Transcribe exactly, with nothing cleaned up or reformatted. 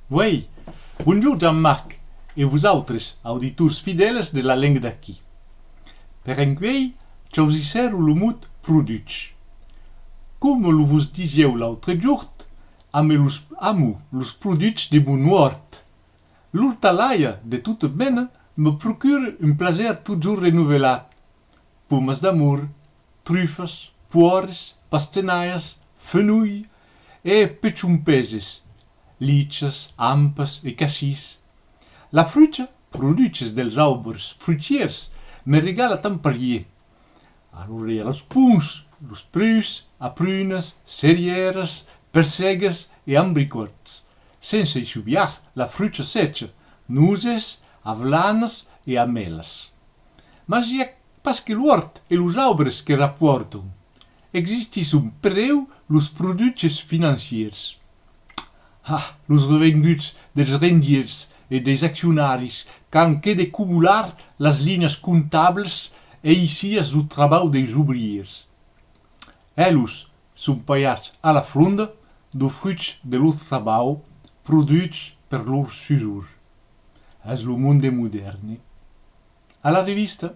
Uèi, bonjorn Jean-Marc e vosautres, auditors fidèles de La Lenga d'Aquí. Per encuèi, chausissèro lo mot produch. Coma lo vos disieu l'autre jorn, ame los, amo los produchs de mon òrt. L'ortalaiha de tota mena me procura un plaser totjorn renovelat. Pomas d'amor, trufas, poires, pastenaias, fenolh e pechonpeses, lichas, ampas e cassís. La frucha, produches dels aubres frutièrs, me regala tant parier. Alora i a los poms, los prus, aprunas, cerièras, persègas e ambricòts, sense essubiar la frucha secha, noses, avelanas e amèlas. Mas i a pas que l'òrt e los aubres que rapòrtan. Existisson pereu los produches financièrs. Ah, los revenguts dels rendièrs e dels accionaris qu'an que de comolar las linhas comptablas e issias dau trabau deus obrièrs. Elos son pagats a la fronda dau fruch de lor trabau produch per lor susor. Es lo monde modèrne. A la revista,